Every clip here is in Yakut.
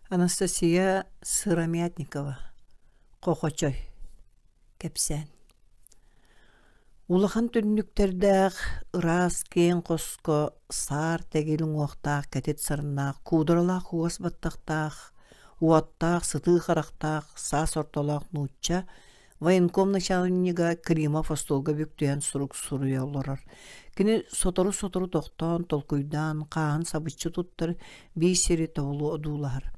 Анастасия Сыромятникова Хохочой кэпсээн Улахан түннүктэрдээх, ыраас киэҥ хоско саар тэгил уҥуохтаах кэтит сарыннаах, куударалаах уос баттахтаах, уоттаах, сытыы харахтаах, саас ортолоох нуучча Военком начальнига Климов остуолга бүк түһэн сурук суруйа олорор. Кини сотору-сотору тохтоон, толкуйдаан, хааһын сабыччы туттар, биир сири тобулу одуулаһар.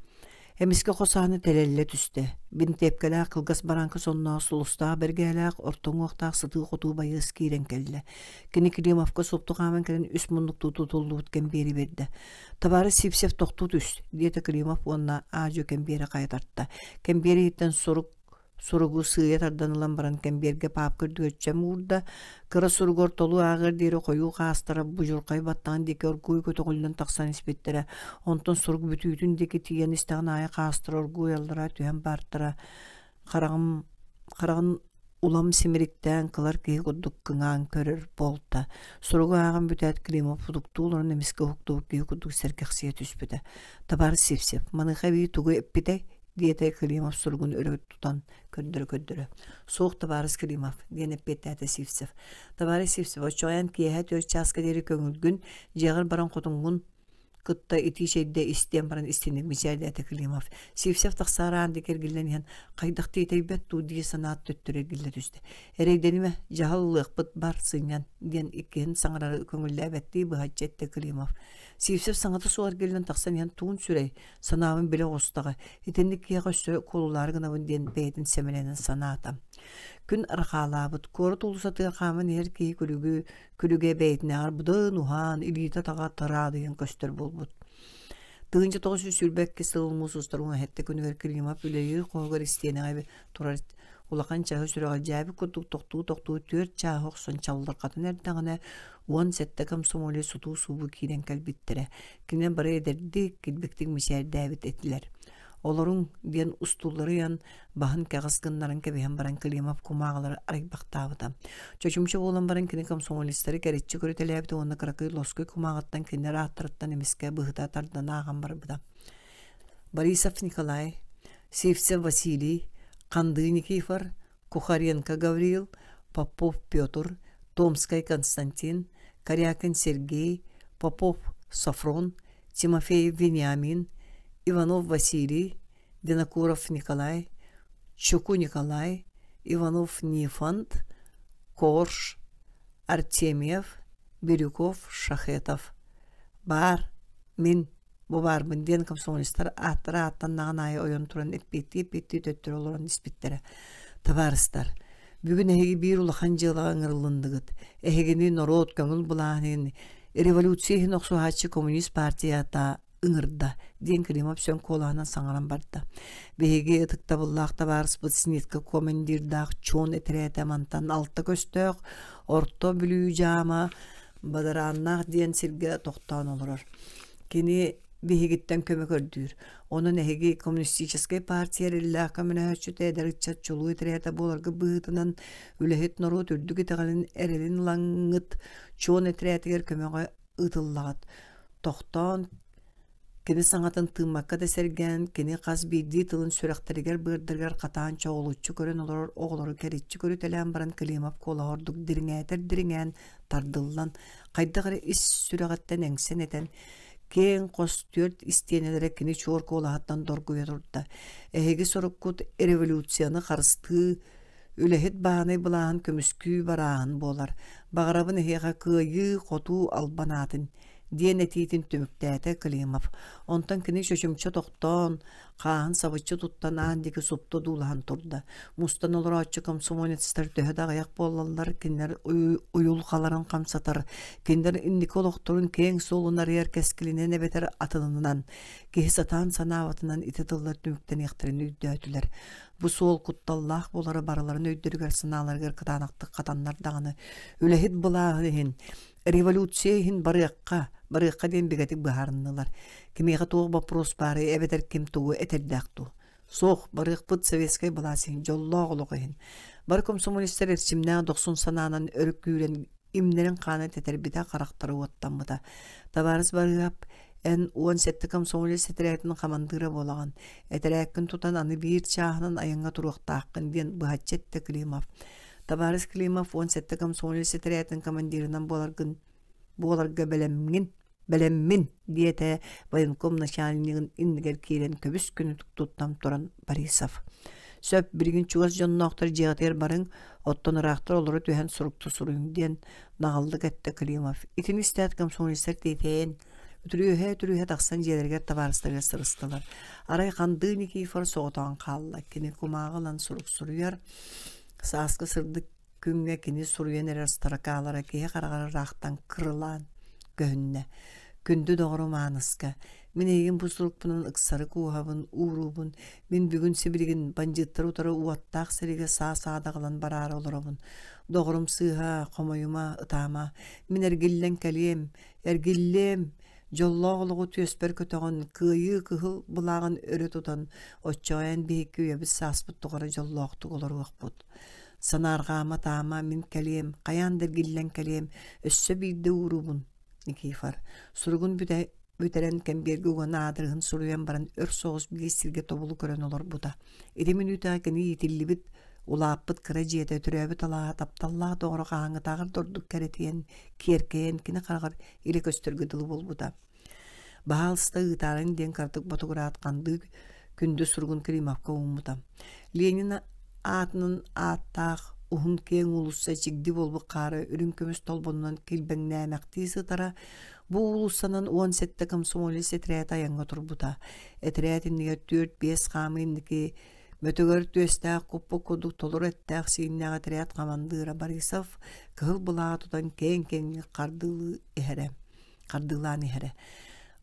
Эмискэ хос ааны тэлэллэ түстэ. Бинтиэпкэлээх кылгас барааҥка сонноох сулустаах бэргэһэлээх орто уҥуохтаах сытыы-хотуу байыас киирэн кэллэ. Кини Климовка супту хааман кэлэн үс муннуктуу тутуллубут кэмбиэри биэрдэ. «Табаарыс Сивцев тохтуу түс», диэтэ Климов уонна аа-дьуо кэмбиэри хайа тарта. Кэмбиэр иһиттэн сурук Суругу сыыйа тардан ылан баран кэмбиэргэ паапка үрдүгэр чэм уурда, кыра суругар толуу ааҕыар диэри хойуу хаастара будьурхай баттаҕын диэки оргууй көтөҕүллэн тахсан испиттэрэ. Онтон сурук бүтүүтүн диэки тиийэн истэҕин аайы хаастара оргууй аллара түһэн баартара хараҕым хараҕын улам симириктээн кылар киһи курдук кыҥаан көрөр буолта. Суругу ааҕан бүтээт Климов утуктуу олорон эмискэ уһуктубут киһи курдук сэргэхсийэ түспүтэ. Табаарыс Сивцев, маныаха эбии тугу эппитэй? диэтэ Климов суругун өрө тутан көрдөрө-көрдөрө. «Суох, табаарыс Климов», диэн эппиэттээтэ Сивцев. «Табаарыс Сивцев, оччоҕо эн киэһэ түөрт чааска диэри көҥүлгүн, дьиэҕэр баран хотуҥҥун кытта итии чэйдэ ис» диэн баран истиҥник мичээрдээтэ Климов. Сивцев тахсаары аан диэки эргиллэн иһэн, хайдах тиэтэйбэт дуу дии санаат төттөрү эргиллэ түстэ. «Эрэйдэнимэ, дьаһал ылыахпыт, бар, сынньан», диэн иккиһин саҥарары көҥүллээбэттии быһаччы эттэ Климов. Сивцев саҥата суох эргиллэн тахсан иһэн туун сүрэй, санаабын билэ оҕустаҕа, итинник киһиэхэ өссө куолулаары гынабын диэн бэйэтин сэмэлэнэн санаата. Күн арҕаалаабыт, куорат уулуссатыгар хааман иһэр киһи күлүгү, күлүгэ бэйэтинээҕэр быдан уһаан, илиитэ-атаҕа тараадыйан көстөр буолбут. 1922 сыл муус устар уҥа күнүгэр Климов үлэлиир хоһугар истиэнэҕэ турар улахан чаһы сүрэҕэлдьээбит курдук тохтуу-тохтуу түөрт чааһы охсон чаллырҕатан эрдэҕинэ, 17 комсомолец сутуу-суубу киирэн кэлбиттэрэ. Кинилэр бары эдэрдик, килбиктик мичээрдээбит этилэр. Олоруҥ диэн устууллары ыйан, баһын кэҕис гыннаран кэбиһэн баран Климов кумааҕылары арыйбахтаабыта. Чочумча буолан баран кини комсомолецтары кэриччи көрүтэлээбитэ уонна кыракый лоскуй кумааҕыттан кинилэр ааттарыттан эмискэ быһыта тардан ааҕан барбыта. Борисов Николай, Сивцев Василий, Хандыы Никифор, Кухаренко Гаврил, Попов Петр, Томскай Константин, Корякин Сергей, Попов Софрон, Тимофеев Вениамин, Иванов Василий, Винокуров Николай, Чуку Николай, Иванов Нифонт, Корж, Артемьев, Бирюков, Шахетов. Баар, мин Бу баарбын диэн комсомолецтар ааттара ааттаннаҕын аайы ойон туран эппиэттии-эппиэттии төттөрү олорон испиттэрэ. Табаарыстар, бүгүн эһиги биир улахан дьыалаҕа ыҥырылынныгыт. Эһигини норуот көҥүл былааһын революция иһин охсуһааччы коммунист партията ыҥырда, диэн Климов сөҥ куолаһынан саҥаран барда. Биһиги ытыктабыллаах табаарыспыт Снитка командирдаах чуон этэрээтэ мантан алта көстөөх Орто Бүлүү дьаама Бадарааннаах диэн сиргэ тохтоон олорор. Кини биһигиттэн көмө көрдүүр. Онон эһиги коммунистическай партия эрэллээх көмөлөһөөччүтэ эдэр ыччат чулуу этэрээтэ буоларгыт быһыытынан үлэһит норуот үрдүк итэҕэлин эрэлин ылаҥҥыт чуон этэрээтигэр көмөҕө ыытыллаҕыт. Тохтоон Кини саҥатын тыыммакка да сэргээн, кини хас биирдии тылын сүрэхтэригэр-быардарыгар хатаан чоҕулуччу көрөн олорор оҕолору кэриччи көрүтэлээн баран Климов куолаһа ордук дириҥээтэр дириҥээн, тардыллан, хайдах эрэ ис сүрэҕиттэн эҥсэн этэн, киэҥ хос түөрт истиэнэлэрэ кини чуор куолаһыттан доргуйа турда. Эһиги соруккут революцияны харыстыы, үлэһит баанай былааһын көмүскүү барааһын буолар. Баҕарабын эһиэхэ кыайыы, хотуу албан аатын диэн этиитин түмүктээтэ Климов. Онтон кини чочумча тохтоон, хааһын сабыччы туттан аан диэки супту одуулаһан турда. Мустан олорооччу комсомолецтар төһө да аҕыйах буоллаллар, кинилэр уйулҕаларын хамсатар, кинилэр инники олохторун киэҥ суолун арыйар кэскилинэн эбэтэр атынынан, киһи сатаан санаабатынан ити тыллар түмүктэниэхтэрин өйдөөтүлэр. Бу суол кутталлаах буолара барыларын өйдөрүгэр-санааларыгар кытаанахтык хатаннар даҕаны, үлэһит былааһын иһин Революция иһин барыахха, барыахха диэн бигэтик быһаарыннылар. Кимиэхэ туох боппуруос баарый эбэтэр ким тугу этэрдээх дуу? Суох, барыахпыт советскай былаас иһин, дьоллоох олох иһин. Бары комсомолецтар эрчимнээх дохсун санаанан өрө күүрэн имнэрин хаана тэтэрбитэ, харахтара уоттаммыта. Табаарыс Барыһап, Эн 17 комсомолец этэрээтин хамандыыра буолаҕын. Этэрээккин тутан аны биир чааһынан айаҥҥа туруохтааххын диэн быһаччы эттэ Климов. Табаарыс Климов 17 комсомолец этэрээтин командирынан буоларгын буоларга бэлэмҥин бэлэммин диэтэ военком начальнигын иннигэр киирэн көбүс күнү туттан туран Борисов. Сөп, билигин чугас дьонноохтор дьиэҕитигэр барыҥ, оттон ыраахтар олоро түһэн сурукту суруйуҥ диэн наҕыллык эттэ Климов. Итини истээт комсомолецтар тиэтэйэн, үтүрүөһэ-үтүрүөһэ тахсан дьиэлэригэр табаарыстарыгар сырыстылар. Арай Хандыы Никифор соҕотоҕун хаалла. Кини кумааҕы ылан сурук суруйар. Сааскы сырдык күҥҥэ кини суруйан эрэр строкалара киһи хараҕар ыраахтан кырылаан көһүннэ. Күндү доҕорум Ааныска, мин эйигин бу сурукпунан ыксары кууһабын, ууруубун. Мин бүгүн сибилигин бандьыыттары утары уоттаах сэриигэ саа-саадаҕалан бараары олоробун. Доҕорум сыыһа, хомойума, ытаама. Мин эргиллэн кэлиэм, эргиллиэм, Дьоллоох олоҕу түөспэр көтөҕөн, кыайыы кыһыл былааҕын өрө тутан, оччоҕо эн биһикки үйэбит-сааспыт тухары дьоллоохтук олоруохпут. Санаарҕаама таама, мин кэлиэм, хайаан да эргиллэн кэлиэм, өссө биирдэ ууруубун, Никифор. Суругун бүтэ бүтэрэн кэмбиэргэ уган аадырыһын суруйан баран өр соҕус биир сиргэ тобулу көрөн олорбута. Ити мүнүүтэҕэ кини иитиллибит, улааппыт кыра дьиэтэ, төрөөбүт алааһа тапталлаах доҕоро хаһааҥҥытааҕар да ордук кэрэтийэн, киэркэйэн кини хараҕар илэ көстөргө дылы буолбута. Баһаалыста ыытаарыҥ диэн кыратык ботугураат хандыы күндү суругун Климовка ууммута. Ленин аатынан ааттаах уһун киэҥ уулусса чигди буолбут хаара үрүҥ көмүс толбонунан килбэҥнээмэхтии сытара. Бу уулуссанан 17 комсомолец этэрээт айаҥҥа турбута. Этэрээт иннигэр 4-5 хаамыы инники Мөтөгөр түөстээх куппут курдук толору эттээх-сииннээх этэрээт хамандыыра Борисов кыһыл былааҕы тутан киэҥ-киэҥник хардыылыы иһэрэ, хардыылаан иһэрэ.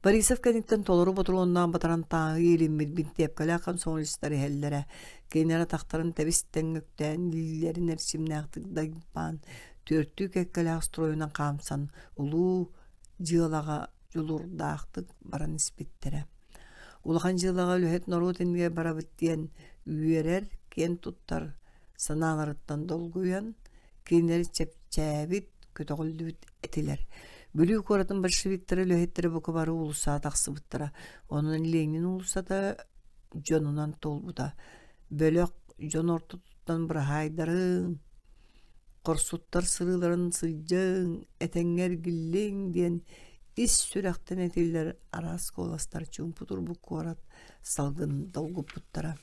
Борисов кэнниттэн толору ботуруоннаах батарантааһы иилиммит бинтиэпкэлээх комсомолецтар иһэллэрэ. Кинилэр атахтарын тэбис-тэҥ үктээн, илиилэрин эрчимнээхтик дайбаан, түөртүү кэккэлээх стройунан хаамсан, улуу дьыалаҕа дьулуурдаахтык баран испиттэрэ. Улахан дьыалаҕа үлэһит норуот иннигэр барабыт диэн үөрэр, киэн туттар санааларыттан долгуйан, кинилэр чэпчээбит, көтөҕүллүбүт этилэр. Бүлүү куоратын большевиктара үлэһиттэрэ бука бары уулуссаҕа тахсыбыттара. Онон Ленин уулуссата дьонунан туолбута. Бөлөх дьон ортотуттан быраһаайдарыҥ, хорсуттар сырыыларын сылдьыҥ, этэҥҥэ эргиллиҥ диэн ис сүрэхтэн этиллэр араас куоластар чуумпу турбут куорат салгынын долгуппуттара.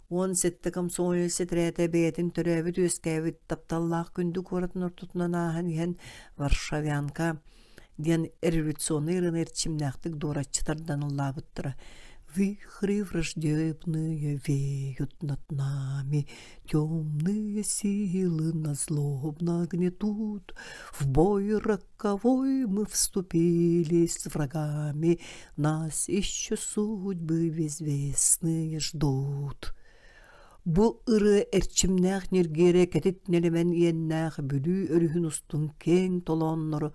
17 комсомолец этэрээтэ бэйэтин төрөөбүт-үөскээбит тапталлаах күндү куоратын ортотунан ааһан иһэн Варшавянка диэн революционнай ырыаны эрчимнээхтик дуораччы тардан ыллаабыттара. Вихри враждебные веют над нами, темные силы нас злобно гнетут. В бой роковой мы вступили с врагами, нас еще судьбы безвестные ждут. Бу ырыа эрчимнээх ньиргиэрэ кэтит нэлэмэн иэннээх Бүлүү өрүһүн устун киэҥ толооннору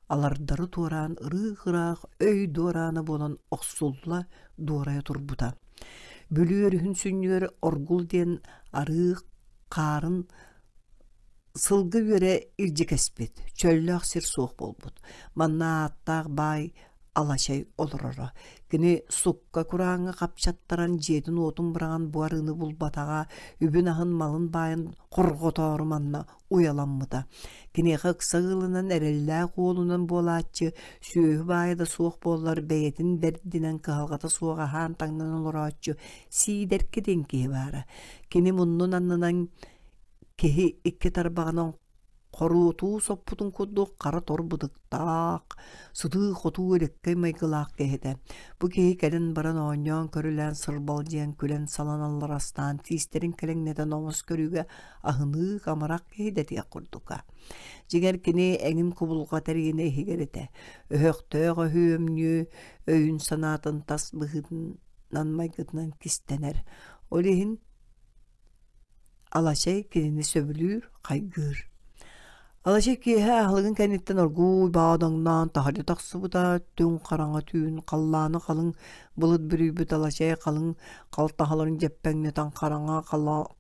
алардары туораан ырыых-ыраах өй дуораана буолан охсулла дуорайа турбута. Бүлүү өрүһүн сүнньүгэр Оргул диэн арыы хаарын сылгы үөрэ илдьи кэспит, чөллөөх сир суох буолбут. Манна ааттаах баай Алачай олороро. Кини сукка курааҥҥа хапчаттаран дьиэтин-уотун быраҕан бу арыыны булбатаҕа, үбүн-аһын малын баайын хорҕотоору манна уйаламмыта. Киниэхэ ыкса ыалынан эрэллээх уолунан буолааччы, сүөһү баайа да суох буоллар бэйэтин бэрдинэн кыһалҕата суох аһаан-таҥнан олорооччу Сиидэркэ диэн киһи баара. Кини муннун аннынан киһи икки тарбаҕынан хоруотуу соппутун курдук хара тор бытыктаах, сытыы-хотуу элэккэй майгылаах киһи этэ. Бу киһи кэлэн баран оонньоон-көрүлээн сырбалдьыйан күлэн-салан алларастаан тиистэрин кэлэҥнэтэн омос көрүүгэ аһыныы амарах киһи дэтиэх курдуга. Дьиҥэр кини эҥин кубулҕа тэрийинэ иһигэр этэ. Өһөхтөөх өһүөмньү өйүн-санаатын тас быһыытынан майгытынан кистэнэр. Ол иһин Алачай кинини сөбүлүүр, хайгыыр. Алачай киэһэ аһылыгын кэнниттэн оргууй баодоҥноон таһырдьа тахсыбыта, түҥ хараҥа түүн халлааны халыҥ былыт бүрүйбүт Алачай халыҥ халтаһаларын дьэппэҥнэтэн хараҥа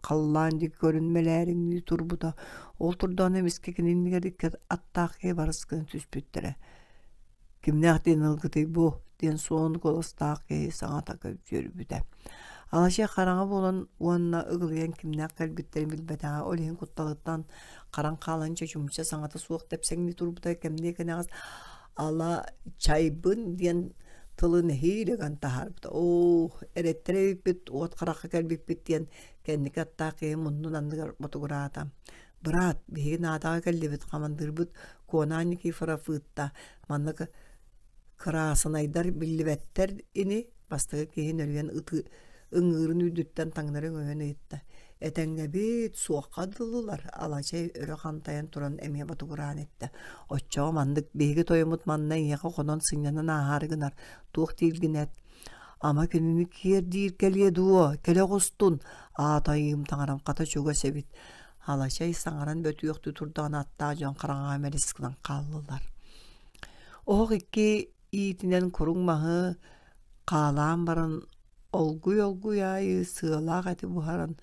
халлаан диэки көрөн мэлээриҥнии турбута. Ол турдаҕына эмискэ кинини иннигэр икки аттаах киһи барыс гына түспүттэрэ. Кимнээх диэн ылгытый бу диэн суон куоластаах киһи саҥата көбдьүөрбүтэ. Алача хараҥа буолан уонна ыгылыйан кимнээх кэлбиттэрин билбэтэҕэ, ол иһин кутталыттан харан хаалан чочумча саҥата суох тэпсэҥнии турбута кэмниэ кэнэҕэс ала чайбын диэн тылы нэһиилэ ыган таһаарбыта. Оо, эрэттэрэ эбиппит, уот харахха кэлбиппит диэн кэнники аттаах киһи муннун анныгар ботугураата. Быраат, биһиги наадаҕа кэллибит, хамандыырбыт Куонаан Никифоров ыытта. Маннык кыраасынайдар биллибэттэр ини, бастакы киһи нөрүйэн ытыы ыҥыырын үрдүттэн таҥнары өҥөйөн ыйытта. Этэҥҥэбит, суохха дылылар, Алачай өрө хантайан туран эмиэ ботугураан эттэ. Оччоҕо маннык биһиги тойоммут манна эйиэхэ хонон сынньанан ааһаары гынар, туох дииргин эт. Ама кинини киэр диир кэлиэ дуо, кэлэ оҕустун, аатайыым таҥарам хата чугас эбит. Алачай саҥаран бөтүөхтүү турдаҕына аттаах дьон хараҥаҕа мэлис гынан хааллылар. Оһох икки иитинэн куруҥ маһы хаалаан баран олгуй-олгуй аайы сыалаах эти буһаран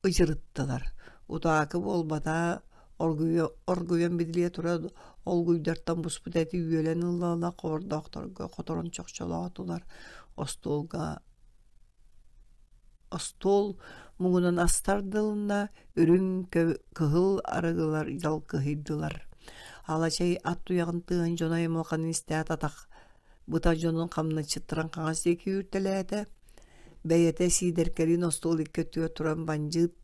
ыдьырыттылар. Утаакы буолбата оргуйан бидилийэ турар олгуйдартан буспут эти үөлэн ыла-ыла хобордоохторго хоторон чохчолоотулар. Остуолга Остуол муҥунан ас тардылынна, үрүҥ, кыһыл арыгылар дьалкыһыйдылар. Алачай ат туйаҕын тыаһын дьоно аймалҕанын истээт атах быта дьонун хамначчыттаран хаҥас диэки үүртэлээтэ. Бэйэтэ Сиидэркэлиин остуол икки өттүгэр туран бандьыыт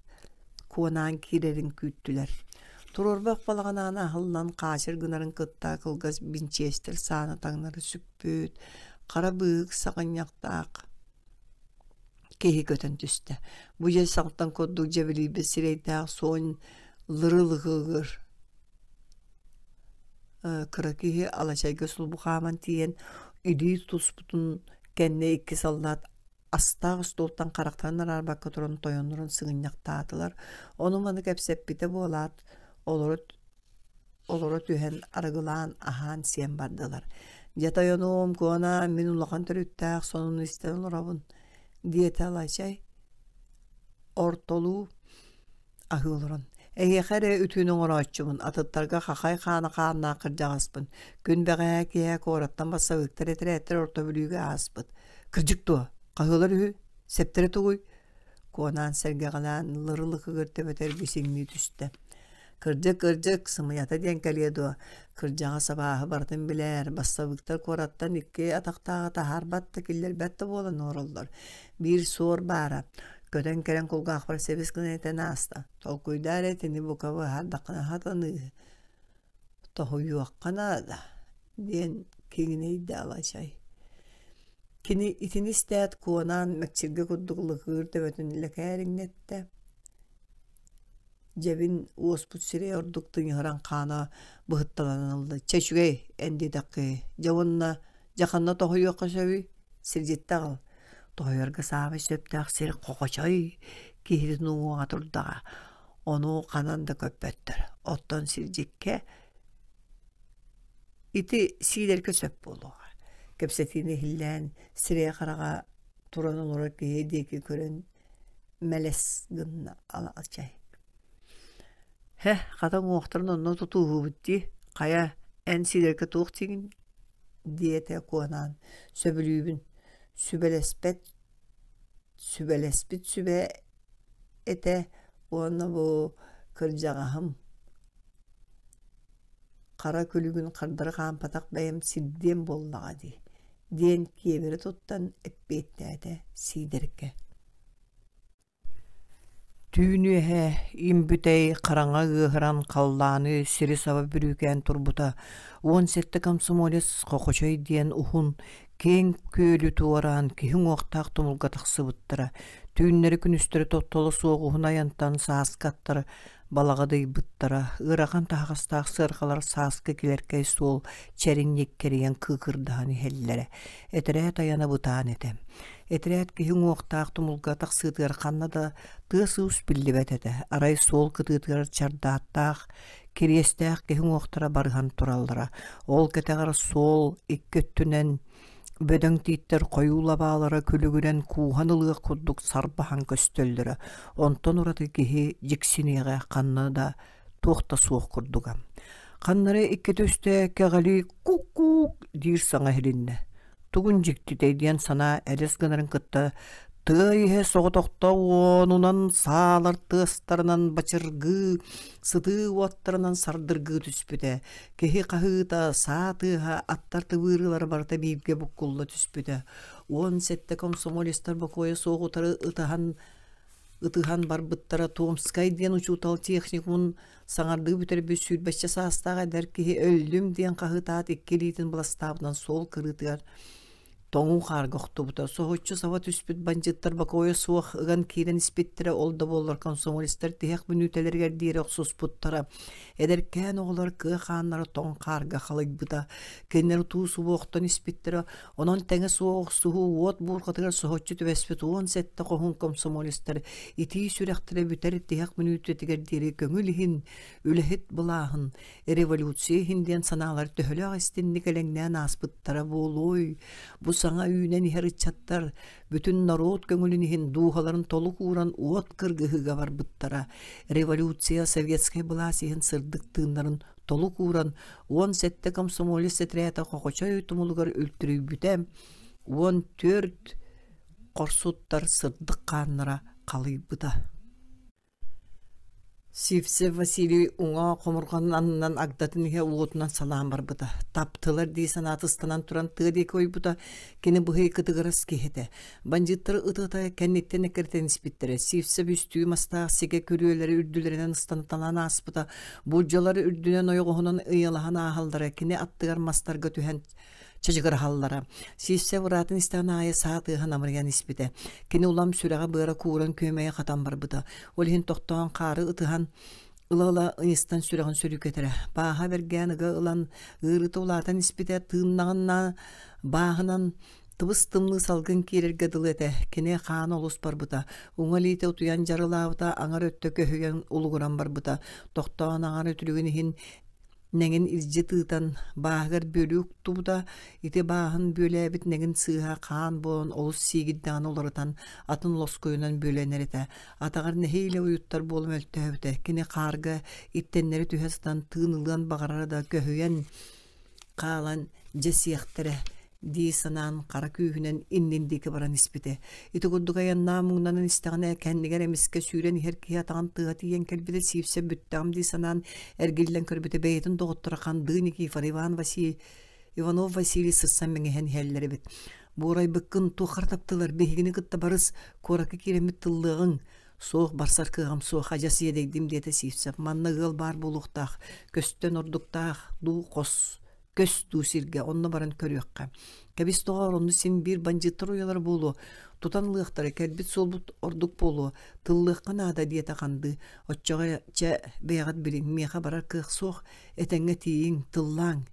куонаан киирэрин күүттүлэр. Туруорбах балаҕан аана аһыллан хаачыр гынарын кытта кылгас бинчиэстэр сааны таҥнары сүкпүт, хара быыһык саҕынньахтаах Киһи көтөн түстэ. Бу дьэ салтан курдук дьэбилийбит сирэйдээх суон лырылыгыр кыра киһи Алачайга сулбу хааман тиийэн илии туспутун кэннэ икки саллаат астаах остуолтан харахтарын араарбакка туран тойоннорун сыгынньахтаатылар. Ону-маны кэпсэппитэ буолаат, олоро олоро түһэн арыгылаан аһаан-сиэн бардылар. «Дьэ тойонуом, Куона, мин улахан төрүттээх сонуну истэн олоробун», диэтэ Алачай ортолуу аһыы олорон. «Эһиэхэ эрэ үтүөнү оҥорооччубун, атыттарга хахай хаана хааннаах кырдьаҕаспын. Күн бэҕэһээ киэһэ куораттан бассабыыктар этэрээттэр Орто Бүлүүгэ ааспыт. Кырдьык дуо? Хаһыалар үһү? Сэптэрэ тугуй?» Куонаан сэргэҕэлээн лырылыкыгыр төбөтө эргисиҥнии түстэ. Кырдьык, кырдьык, сымыйата диэн кэлиэ дуо, кырдьаҕас абааһы барытын билээр, бассабыыктар куораттан икки атахтааҕы таһаарбат да, киллэрбэт да буолан олороллор. Биир суор баара, көтөн кэлэн кулгаахпар сэбис гына этэн ааста. Толкуйдаа эрэ итини бука быһаардаххына сатаныыһы. Тоһуйуохха наада, диэн киҥинэйдэ Алачай. Кини итини истээт Куонаан мэкчиргэ курдук лыхыыр төбөтүн лэкээриҥнэттэ. Дьэбин уоспут сирэй ордук тыҥыһыран хаана быһытталанан ылла. Чэ үчүгэй, эн диэтэххи, дьэ уонна дьэ ханна тоһуйуохха сөбүй? Сирдьиттэ аҕал. Тоһуйарга саамай сөптөөх сир хохочой киһитин уҥуоҕа турдаҕа. Ону ханан да көппөттөр. Оттон сирдьиккэ ити сиилэргэ сөп буолуоҕа. Кэпсэтиини иһиллээн, сирэйэ-хараҕа туран олорор киһи диэки көрөн мэлэс гынна Алачай. Һэ, хата уҥуохтарын онно тутуһуубут дии, хайа, эн сиилэргэ туох диигин диэтэ Куонаан. Сөбүлүүбүн, сүбэлэспэт сүбэлэспит сүбэ этэ уонна бу кырдьаҕаһым хара күлүгүн хардары хаампатах бэйэм сирдиэм буоллаҕа дии диэн киэбирэ туттан эппиэттээтэ Сиидэркэ. Түүн үөһэ им бүтэй хараҥа ыаһыран халлааны сири саба бүрүүкээн турбута 17 комсомолец Хохочой диэн уһун, киэҥ күөлү туораан киһи уҥуохтаах тумулга тахсыбыттара. Түүннэри-күнүстэри тохтоло суох уһун айантан сааскы аттар балаҕадыйбыттара, ыарахан таһаҕастаах сыарҕалар сааскы килэркэй суол чэриҥник кэрийэн кыыкырдаһан иһэллэрэ. Этэрээт айана бытаан этэ. Этэрээт киһи уҥуохтаах тумулга тахсыытыгар ханна да тыас-уус биллибэт этэ. Арай суол кытыытыгар чардааттаах, кириэстээх киһи уҥуохтара барыһан тураллара. Ол кэтэҕэр суол икки өттүнэн Бөдөҥ тииттэр хойуу лабаалара күлүгүрэн кууһан ылыах курдук сарбаһан көстөллөрө, онтон ураты киһи дьиксиниэҕэ ханна да туох да суох курдуга. Ханнары иккитэ-үстэ кэҕэлии кук-куук диир саҥа иһилиннэ. Тугун дьиктитэй диэн санаа элэс гынарын кытта тыа иһэ соҕотохто уонунан саалар тыастарынан бачыргыы, сытыы уоттарынан сардыргыы түспүтэ. Киһи хаһыыта, саа тыаһа, аттар тыбыырыылара барыта бииргэ буккулла түспүтэ. 17 комсомолецтар бокуойа суох утары ытаһан ытыһан барбыттара Томскай диэн учуутал техникумун саҥардыы бүтэрбит сүүрбэччэ саастаах эдэр киһи өллүм диэн хаһыытаат икки илиитин быластаабынан суол кырыытыгар тоҥуу хаарга охтубута. Соһуччу саба түспүт бандьыыттар бокуойа суох ыган киирэн испиттэрэ, ол да буоллар комсомолецтар тиһэх мүнүүтэлэригэр диэри охсуспуттара. Эдэркээн оҕолор кыа хааннара тоҥ хаарга халыйбыта. Кинилэр утуу субу охтон испиттэрэ, Онон тэҥэ суох охсуһуу уот буурҕатыгар соһуччу түбэспит 17 хоһуун комсомолецтар итии сүрэхтэрэ бүтэр тиһэх мүнүүтэтигэр диэри көҥүл иһин, үлэһит былааһын, революция иһин диэн санаалар төһөлөөх истинник элэҥнээн ааспыттара буолуой? Бу саҥа үүнэн иһэр ыччаттар бүтүн норуот көҥүлүн иһин дууһаларын толук ууран уот кыргыһыыга барбыттара. Революция советскай былаас иһин сырдык тыыннарын толук ууран 17 комсомолец этэрээтэ Хохочой тумулугар үлтүрүйбүтэ, 14 хорсуттар сырдык хааннара халыйбыта. Сивцев Василий уҥа хомурҕанын аннынан агдатын иһэ уотунан салаан барбыта. Таптылар дии санаата ыстанан туран тыа диэки ойбута, кини быһый кытыгырас киһи этэ. Бандьыыттары ыт-ыта кэнниттэн эккирэтэн испиттэрэ. Сивцев үстүү мастаах сигэ күрүөлэри үрдүлэринэн ыстаныталаан ааспыта. Булдьалар үрдүнэн ойоҕоһунан ыйалаһан ааһаллара, кини аттыгар мастарга түһэн чачыгыраһаллара. Сивцев ыраатан истэҕин аайы саа тыаһа намырыйан испитэ. Кини улам сүрэҕэ-быара кууран күөмэйэ хатан барбыта. Ол иһин тохтоон хаары ытыһан ыла-ыла ыйыстан сүрэҕин сүрүкэтэрэ. Бааһа бэргээн ыга ылан, ыарыыта улаатан испитэ, тыыннаҕына бааһынан Тыбыс-тымныы салгын киирэргэ дылы этэ, кини хаана олус барбыта, уҥа илиитэ утуйан дьарылаабыта, аҥар өттө көһүйэн улугуран барбыта, тохтоон аҥар үтүлүгүн иһин нэҥин илдьи тыытан, бааһыгар бүөлүү уктубута, ити бааһын бүөлээбит нэҥин сыыһа хаан буолан олус сиигирдэҕинэ уларытан, атын лоскуйунан бүөлэнэр этэ. Атаҕар нэһиилэ уйуттар буола мөлтөөбүтэ, кини хаарга иттэннэри түһэ сытан тыын ылыан баҕарара да көһүйэн хаалан дьэ сиэхтэрэ дии санаан хара күүһүнэн иннин диэки баран испитэ. Ити курдук айаннаан муҥнанан истэҕинэ кэннигэр эмискэ сүүрэн иһэр киһи атаҕын тыаһа тиийэн кэлбитэ сиипсэ бүттэҕим дии санаан эргиллэн көрбүтэ бэйэтин доҕотторо Хандыы Никифор Иван Василий Иванов Василий сырсан мэҥиһэн иһэллэр эбит. Буорайбыккын туоххар таптылар биһигини кытта барыс куоракка киирэммит тыллыаҕыҥ Суох барсар кыаҕым суох адьас иэдэйдим диэтэ Сивцев. Манна ыал баар буолуохтаах, көстөн ордуктаах дуу хос көс дуу сиргэ онно баран көрүөххэ. Кэбис доҕоор, онно син биир бандьыыттар уйалара буолуо, тутан ылыахтара, кэлбит суолбут ордук буолуо, тыллыахха наада диэтэ Хандыы. Оччоҕо чэ бэйэҕит билиҥ, миэхэ барар кыах суох, этэҥҥэ тиийиҥ, тыллааҥ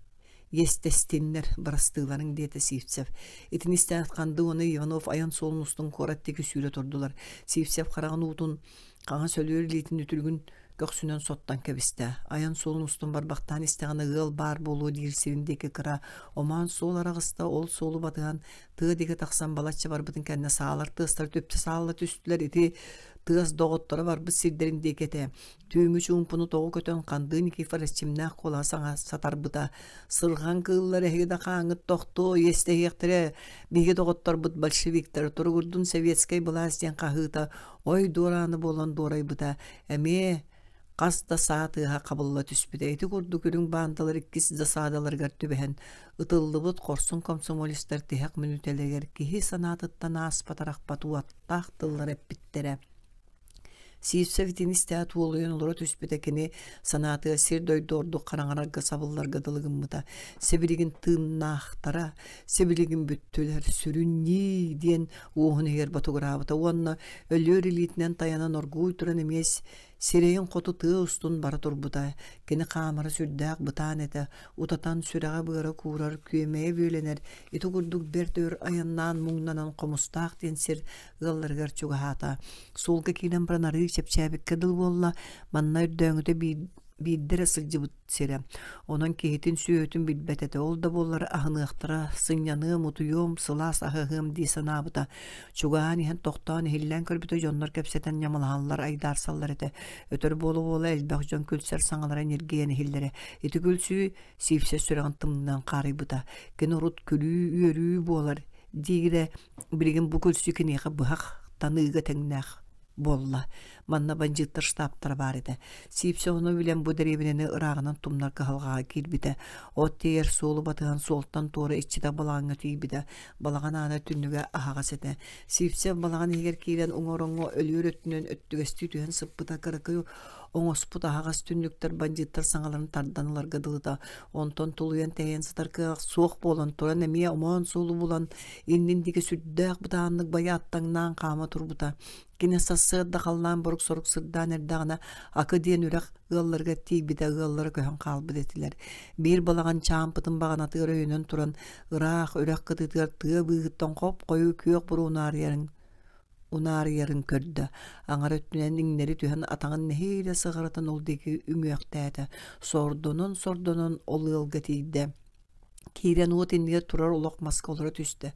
иэстэстиннэр, бырастыыларыҥ диэтэ Сивцев. Итини истээт Ханды уонна Иванов айан суолун устун куорат диэки сүүрэ турдулар. Сивцев хараҕын уутун хаҥас өлүөр илиитин үтүлүгүн көхсүнэн соттон кэбистэ. Айан суолун устун барбахтаан истэҕинэ ыал баар буолуо диир сирин диэки кыра омоон суол араҕыста, ол суолу батыһан тыа диэки тахсан балачча барбытын кэннэ саалар тыастар түптэ саалла түстүлэр. Ити тыас доҕотторо барбыт сирдэрин диэки этэ. Түүҥҥү чуумпуну тоҕу көтөн Хандыы Никифор эрчимнээх куолаһа саҥа сатарбыта: «Сырҕан кыыллар эһиги да хааҥҥыт тохтуо, иэстэһиэхтэрэ, биһиги доҕотторбут большевиктар туругурдун советскай былаас» диэн хаһыыта ой дуорааны буолан дуорайбыта. Эмиэ хас да саа тыаһа хабылла түспүтэ. Ити курдук үрүҥ баандалар иккис засадаларыгар түбэһэн, ытыллыбыт хорсун комсомолецтар тиһэх мүнүүтэлэригэр киһи санаатыттан ааспат-арахпат уоттаах тыллар эппиттэрэ. Сивцев итини истээт уолуйан олоро түспүтэ кини санаатыгар сир-дойду ордук хараҥарарга сабылларга дылы гыммыта. Сибилигин тыыннаахтара, сибилигин бүттүлэр, сүрүнньии диэн уоһун иһигэр ботугураабыта уонна өлүөр илиитинэн тайанан оргууй туран эмиэ сирэйин хоту тыа устун бара турбута. Кини хаамара сүрдээх бытаан этэ, утатан сүрэҕэ-быара куурар, күөмэйэ бүөлэнэр, ити курдук бэрт өр айаннаан муҥнанан Хомустаах диэн сир ыалларыгар чугаһаата. Суолга киирэн баран арыы чэпчээбиккэ дылы буолла. Манна өрдөөҥүтэ биир биирдэ эрэ сылдьыбыт сирэ. Онон киһитин сүөһүтүн билбэт этэ. Ол да буоллар аһыныахтара, сынньаныам, утуйуом, сылаас аһыһыам дии санаабыта. Чугаһаан иһэн тохтоон иһиллээн көрбүтэ дьоннор кэпсэтэн ньамалаһаллар, айдаарсаллар этэ. Өтөр буола-буола элбэх дьон күлсэр саҥалара ньиргийэн иһиллэрэ. Ити күлсүү Сиипсэ сүрэҕин тымныынан хаарыйбыта. Кини урут күлүү, үөрүү буолар диирэ билигин бу күлсүү киниэхэ быһах таныыга тэҥнээх буолла. Манна бандьыыттар штабтара баар этэ. Сиипсэ ону билэн бу дэриэбинэни ырааҕынан тумнар кыһалҕаҕа киирбитэ. От тиэйэр суолу батыһан суолтан туора иччитэх балаҕаҥҥа тиийбитэ. Балаҕан аана түннүгэ аһаҕас этэ. Сиипсэ балаҕан иһигэр киирэн уҥа ороҥҥо өлүөр өттүнэн өттүгэстии түһэн сыппыта кыракый оҥоспут аһаҕас түннүктэр бандьыыттар саҥаларын тардан ыларга дылыта. Онтон тулуйан тэйэн сытар кыах суох буолан туран эмиэ омоон суолу булан иннин диэки сүрдээх бытааннык байа аттаҥнаан хаама турбута. Кини сарсыарда халлаан борук-сорук сырдаан эрдэҕинэ Акы диэн үрэх ыалларыгар тиийбитэ ыаллара көһөн хаалбыт этилэр. Биир балаҕан чаампытын баҕанатыгар өйөнөн туран ыраах үрэх кытыытыгар тыа быыһыттан хоп-хойуу күөх буруо унаарыйарын унаарыйарын көрдө. Аҥар өттүнэн иҥнэри түһэн атаҕын нэһиилэ сыҕарытан ол диэки үҥүөхтээтэ. Сордонон-сордонон ол ыалга тиийдэ. Киирэн уот иннигэр турар олох маска олоро түстэ.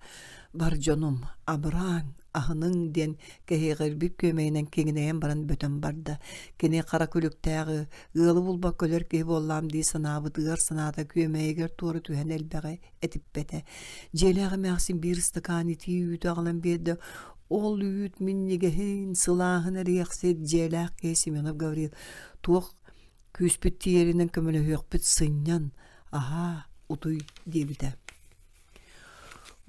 «Бар дьонум, абырааҥ, аһыныҥ» диэн кэһиэҕирбит күөмэйинэн киҥинэйэн баран бөтөн барда. Кини хара күлүктээҕи, ыалы булбакка өлөр киһи буоллаам дии санаабыт ыар санаата күөмэйигэр туора түһэн элбэҕи этиппэтэ. Дьиэлээх эмээхсин биир ыстакаан итии үүтү аҕалан биэрдэ. Ол үүт минньигэһин, сылааһын эриэхсит дьиэлээх киһи Семенов Гаврил туох күүспүт тиийэринэн көмөлөһүөхпүт сынньан, аһаа, утуй диэбитэ.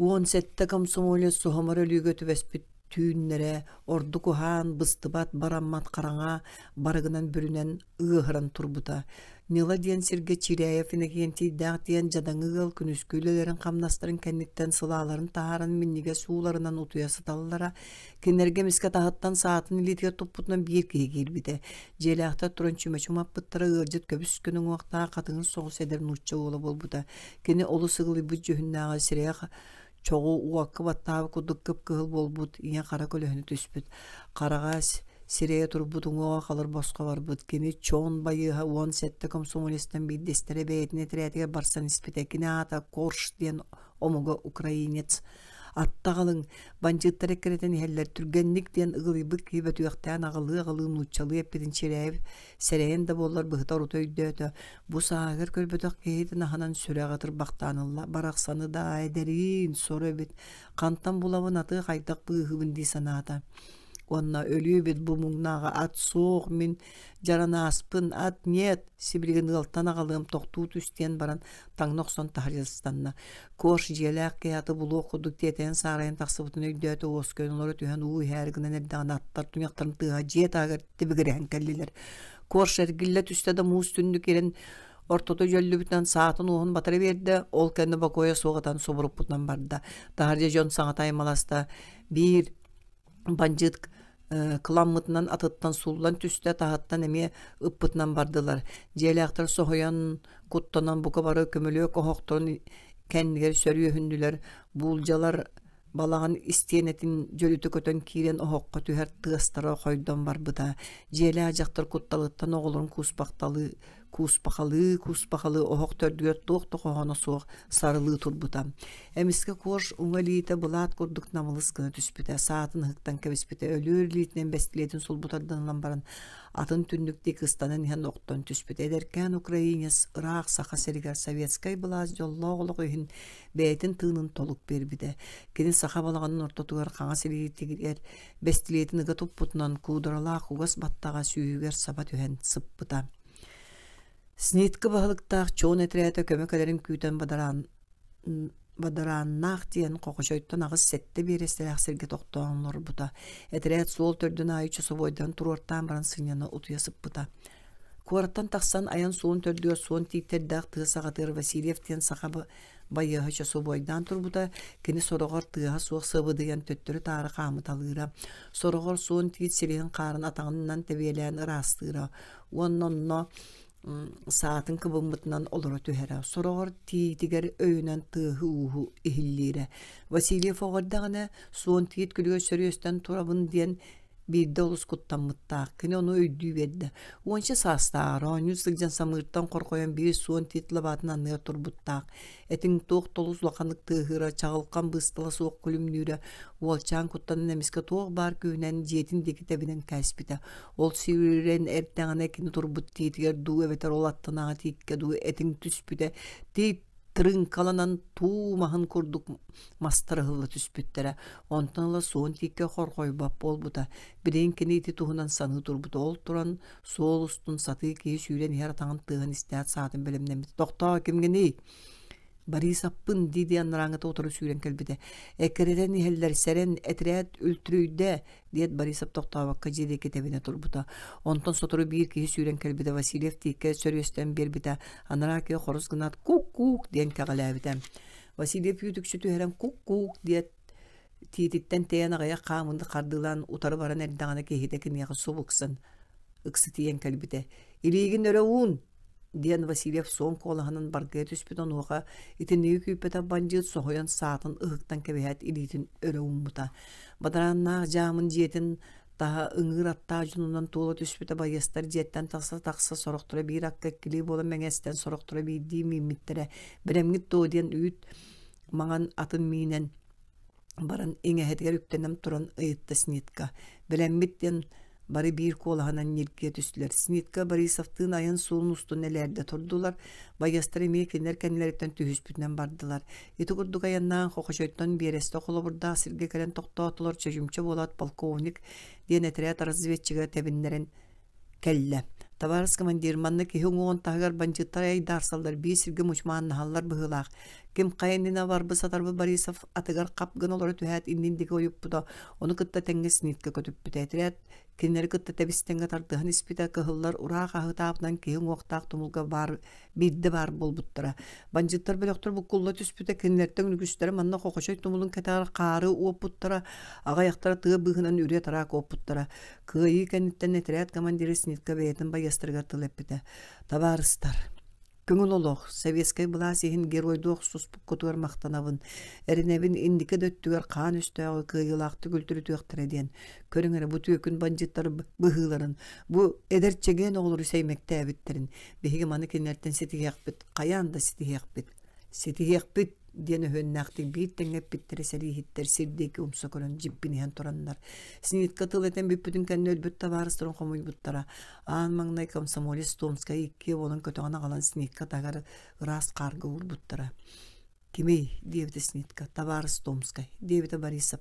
17 комсомолец суһумар өлүүгэ түбэспит түүннэрэ ордук уһаан, быстыбат, бараммат хараҥа барыгынан бүрүнэн ыаһыран турбута. Ньыла диэн сиргэ Чиряев Иннокентийдээх диэн дьадаҥы ыал күнүскү үлэлэрин-хамнастарын кэнниттэн сылааларын таһааран минньигэс ууларынан утуйа сыталлара. Кинилэргэ эмискэ таһыттан саатын илиитигэр туппутунан биир киһи киирбитэ. Дьиэлээхтэр туран чүмэчи умаппыттара ыалдьыт көбүс-көнө уҥуохтаах хатыҥыр соҕус эдэр нуучча уола буолбута. Кини олус ыгылыйбыт дьүһүннээҕэ сирэйэ чоҕу уокка баттаабыт курдук кып-кыһыл буолбут ийэ хара көлөһүнэ түспүт. Хараҕа сирэйэ турбут уҥуоҕа халыр босхо барбыт. Кини Чон байыаһа 17 комсомолецтан биирдэстэрэ бэйэтин этэрээтигэр барсан испитэ. Кини аата Корж диэн омуга украинец. Атта аҕалыҥ, бандьыыттар эккирэтэн иһэллэр, түргэнник диэн ыгылыйбыт киһи бөтүөхтээн аҕылыы-аҕылыы нууччалыы эппитин Чиряев сэрэйэн да буоллар быһыта-орута өйдөөтө. Бу сааһыгар көрбөтөх киһитин аһынан сүрэҕэ тырбахтаан ылла. Барахсаны да эдэриин, сору эбит. Хантан булабын аты хайдах быыһыыбын дии санаата. Уонна өлүү эбит бу муҥнааҕы ат суох мин дьаранааспын ат нет сибилигин ыалтан аҕалыам тохтуу түс диэн баран таҥна охсон таһырдьа ыстанна. Кош дьиэлээх киһи аты булуох курдук тиэтэйэн саарайан тахсыбытын өйдөөтө уоскуйан олоро түһэн уу иһээри гынан эрдэҕинэ аттар туйахтарын тыаһа дьиэ таһыгар тибигирэһэн кэллилэр. Корж эргиллэ түстэ да муус түннүк ирэн ортото дьөллүбүтүнэн саатын уоһун батары биэрдэ, ол кэннэ бокуойа суох ытан субуруппутунан барда. Таһырдьа дьон саҥата аймаласта. Биир бандьыыт кыламмытынан атыттан сууллан түстэ, таһыттан эмиэ ыппытынан бардылар. Дьиэлээхтэр соһуйан, куттанан бука бары көмүлүөк оһохторун кэннигэр сөрүөһүннүлэр. Буулдьалар балаҕан истиэнэтин дьөлүтэ көтөн киирэн оһоххо түһэр тыастара хойдон барбыта. Дьиэлээх дьахтар кутталыттан оҕолорун кууспахталыы кууспахалыы кууспахалыы оһох төрдүгэр туох да хоһооно суох сарылыы турбута. Эмискэ Корж уҥа илиитэ былаат курдук намылыс гына түспүтэ, саатын ыһыктан кэбиспитэ, өлүөр илиитинэн бэстилиэтин сулбу тардан ылан баран атын түннүк диэки ыстанан иһэн охтон түспүтэ. Эдэркээн украинец ыраах Саха сиригэр советскай былаас дьоллоох олох иһин бэйэтин тыынын толук биэрбитэ. Кини саха балаҕанын ортотугар хаҥас илиитигэр бэстилиэтин ыга туппутунан куударалаах угас баттаҕа сүүһүгэр саба түһэн сыппыта. Снитка баһылыктаах чоон этэрээтэ көмө кэлэрин күүтэн бадараан бадарааннаах диэн Хохочойтон 8-7 биэрэстэлээх сиргэ тохтоон олорбута. Этэрээт суол төрдүн аайы часовойдан туруортаан баран сынньана утуйа сыппыта. Куораттан тахсан айан суолун төрдүгэр суон тииттэрдээх тыа саҕатыгар Васильев диэн саха байыаһа часовойдаан турбута. Кини сороҕор тыаһа суох сыбыдыйан төттөрү-таары хаамыталыыра. Сороҕор суон тиит силиһин хаарын атаҕынан тэбиэлээн ыраастыыра. Уонна онно саатын кыбыммытынан олоро түһэрэ. Сороҕор тиитигэр өйүнэн тыаһы-ууһу иһиллиирэ. Васильев оҕо эрдэҕинэ суон тиит күлүгэр сөрүөстэн турабын диэн Биирдэ олус куттаммыттаах, кини ону өйдүү биэрдэ. Уонча саастааҕар оонньуу сылдьан самыыртан хорҕойон биир суон тиит лабаатын анныгар турбуттаах. Этиҥ туох да олус улаханнык тыаһыыра, чаҕылхан быыстала суох күлүмнүүрэ. Уолчаан куттанан эмискэ туох баар күүһүнэн дьиэтин диэки тэбинэн кээспитэ. Ол сүүрэн эрдэҕинэ кини турбут тиитигэр дуу эбэтэр ол аттынааҕы тииккэ дуу этиҥ түспүтэ. Тиит тырыыҥкаланан туу маһын курдук мастар ыһылла түспүттэрэ. Онтон ыла суон тииккэ хорҕойбот буолбута. Билигин кини ити туһунан саныы турбута. Ол туран суол устун сатыы киһи сүүрэн иһэр атаҕын тыаһын истээт саатын бэлэмнэммит. «Тохтоо, кимҥиний?» Борисовпын дии-дии анарааҥҥыта утары сүүрэн кэлбитэ. «Эккирэтэн иһэллэр, сэрэн, этэрээт үлтүрүйдэ!» диэт Борисов тохтообокко дьиэ диэки тэбинэ турбута. Онтон сотору биир киһи сүүрэн кэлбитэ Васильев тииккэ сөрүөстэн биэрбитэ. Анараа киһи хорус гынаат кук-куук диэн кэҕэлээбитэ. Васильев үүтүкчү түһэрэн кук-куук диэт тиититтэн тэйэн аҕыйах хаамыыны хардыылаан утары баран эрдэҕинэ киһитэ киниэхэ субу ыксан ыксытыйан кэлбитэ. «Илиигин өрө уун!» диэн Васильев суон куолаһынан баргыйа түспүт онуоха итинниги күүппэтэх бандьыыт соһуйан саатын ыһыктан кэбиһээт илиитин өрө ууммута. Бадарааннаах дьаамын дьиэтин таһа ыҥыыр аттаах дьонунан туола түспүтэ байыастар дьиэттэн тахса-тахса сорохторо биир акка иккилии буолан мэҥэстэн сорохторо биирдии мииммиттэрэ. Бэлэмҥит дуо диэн үүт маҥан атын миинэн баран иҥэһэтигэр үктэнэн туран ыйытта Снитка. Бэлэммит диэн бары биир куолаһынан ньиргийэ түстүлэр. Снитка Борисовтыын айан суолун устун элээрдэ турдулар. Байыастар эмиэ кинилэр кэннилэриттэн түһүспүтүнэн бардылар. Ити курдук айаннаан Хохочойтон биэрэстэ холобурдаах сиргэ кэлэн тохтоотулар. Чочумча буолаат полковник диэн этэрээт разведчига тэбиннэрэн кэллэ. Табаарыс командир, манна киһи уҥуоҕун таһыгар бандьыыттар айдаарсаллар, биир сиргэ мучумааннаһаллар быһыылаах. Ким хайа иннинэ барбыт-сатарбыт Борисов атыгар хап гына олоро түһээт иннин диэки ойуппута, ону кытта тэҥҥэ снитка көтүппүтэ. Этэрээт кинилэри кытта тэбис-тэҥҥэ тардыһан испитэ, кыһыллар ураа хаһыытаабытынан киһи уҥуохтаах тумулга баар биирдэ баар буолбуттара. Бандьыыттар бөлөхтөр буккулла түспүтэ, кинилэртэн үгүстэрэ манна Хохочой тумулун кэтэҕэр хаары уоппуттара, аҕыйахтара тыа быыһынан үрүө-тараа куоппуттара. Кыайыы кэнниттэн этэрээт командира Снитка бэйэтин байыастарыгар тыл эппитэ: «Табаарыстар, көҥүл олох, советскай былаас иһин геройдуу охсуспуккутугар махтанабын. Эрэнэбин инники да өттүгэр хаан өстөөҕү кыайыылаахтык үлтүрүтүөхтэрэ диэн. Көрүҥ эрэ бу түөкүн бандьыыттар быһыыларын, бу эдэр чэгиэн оҕолору сэймэктээбиттэрин. Биһиги маны кинилэртэн ситиһиэхпит, хайаан да ситиһиэхпит. Ситиһиэхпит!» диэн өһүөннээхтик биир тэҥҥэ эппиттэрэ сэрииһиттэр сир диэки умса көрөн дьиппиниһэн тураннар Снитка тыл этэн бүппүтүн кэннэ өлбүт табаарыстарын хомуйбуттара. Аан маҥнай комсомолец Томскай иккиэ буолан көтөҕөн аҕалан Снитка таһыгар ыраас хаарга уурбуттара. «Кимий?» диэбитэ Снитка. «Табаарыс Томскай», диэбитэ Борисов.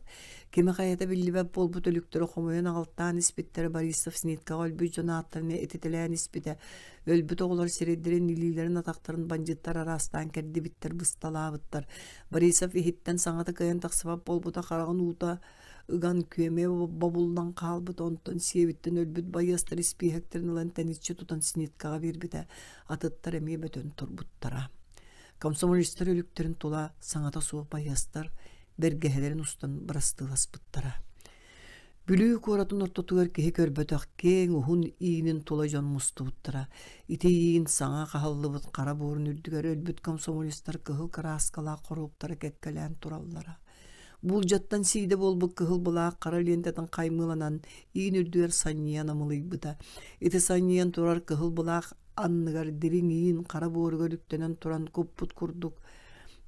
Кимэ хайата биллибэт буолбут өлүктэри хомуйан аҕалтаан испиттэрэ Борисов Сниткаҕа өлбүт дьон ааттарын этитэлээн испитэ. Өлбүт оҕолор сирэйдэрин, илиилэрин, атахтарын бандьыыттар араастаан кэрдибиттэр, бысталаабыттар. Борисов иһиттэн саҥата кыайан тахсыбат буолбута, хараҕын уута ыган күөмэ бобуллан хаалбыт, онтон сиэбиттэн өлбүт байыастар испииһэктэрин ылан тэниччи тутан Сниткаҕа биэрбитэ. Атыттар эмиэ бөтөн турбуттара. Комсомолецтар өлүктэрин тула саҥата суох байыастар бэргэһэлэрин устан бырастыыласпыттара. Бүлүү куоратын ортотугар киһи көрбөтөх киэҥ уһун иинин тула дьон мустубуттара. Ити иин саҥа хаһыллыбыт хара буорун үрдүгэр өлбүт комсомолецтар кыһыл кырааскалаах хоруоптара кэккэлээн тураллара. Буулдьаттан сиидэ буолбут кыһыл былаах хара лиэнтэтин хаймыыланан иин үрдүгэр санньыйан амылыйбыта. Ити санньыйан турар кыһыл былаах анныгар дириҥ иин хара буоругар үктэнэн туран куппут курдук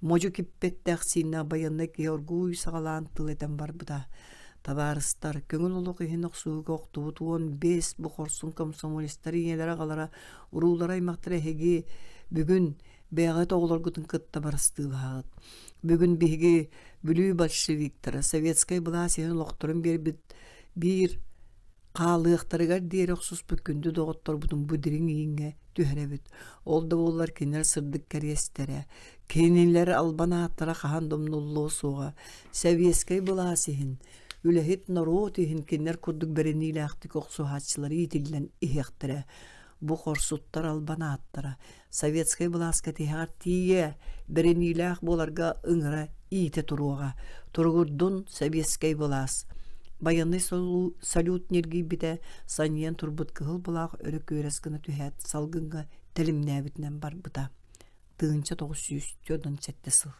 модьу киппэттээх сииннээх байыаннай киһи оргууй саҕалаан тыл этэн барбыта. Табаарыстар, көҥүл олох иһин охсуһууга охтубут 15 бу хорсун комсомолецтар ийэлэрэ-аҕалара, уруулара-аймахтара эһиги бүгүн бэйэҕит оҕолоргутун кытта барыстыылаһаҕыт. Бүгүн биһиги Бүлүү большевиктара советскай былаас иһин олохторун биэрбит биир хаалыахтарыгар диэри охсуспут күндү доҕотторбутун бу дириҥ ииҥҥэ түһэрэбит. Ол да буоллар кинилэр сырдык кэриэстэрэ, кинилэр албан ааттара хаһан да умнуллуо суоҕа. Сэбиэскэй былаас иһин, үлэһит норуот иһин кинилэр курдук бэриниилээхтик охсуһааччылар иитиллэн иһиэхтэрэ. Бу хорсуттар албан ааттара советскай былааска тиһэҕэр тиийэ, бэриниилээх буоларга ыҥыра иитэ туруоҕа. Туругурдун сэбиэскэй былаас! Байыаннай салют ньиргийбитэ, санньыйан турбут кыһыл былаах өрө күөрэс гына түһээт, салгыҥҥа тэлимнээбитинэн барбыта. 1947 сыл.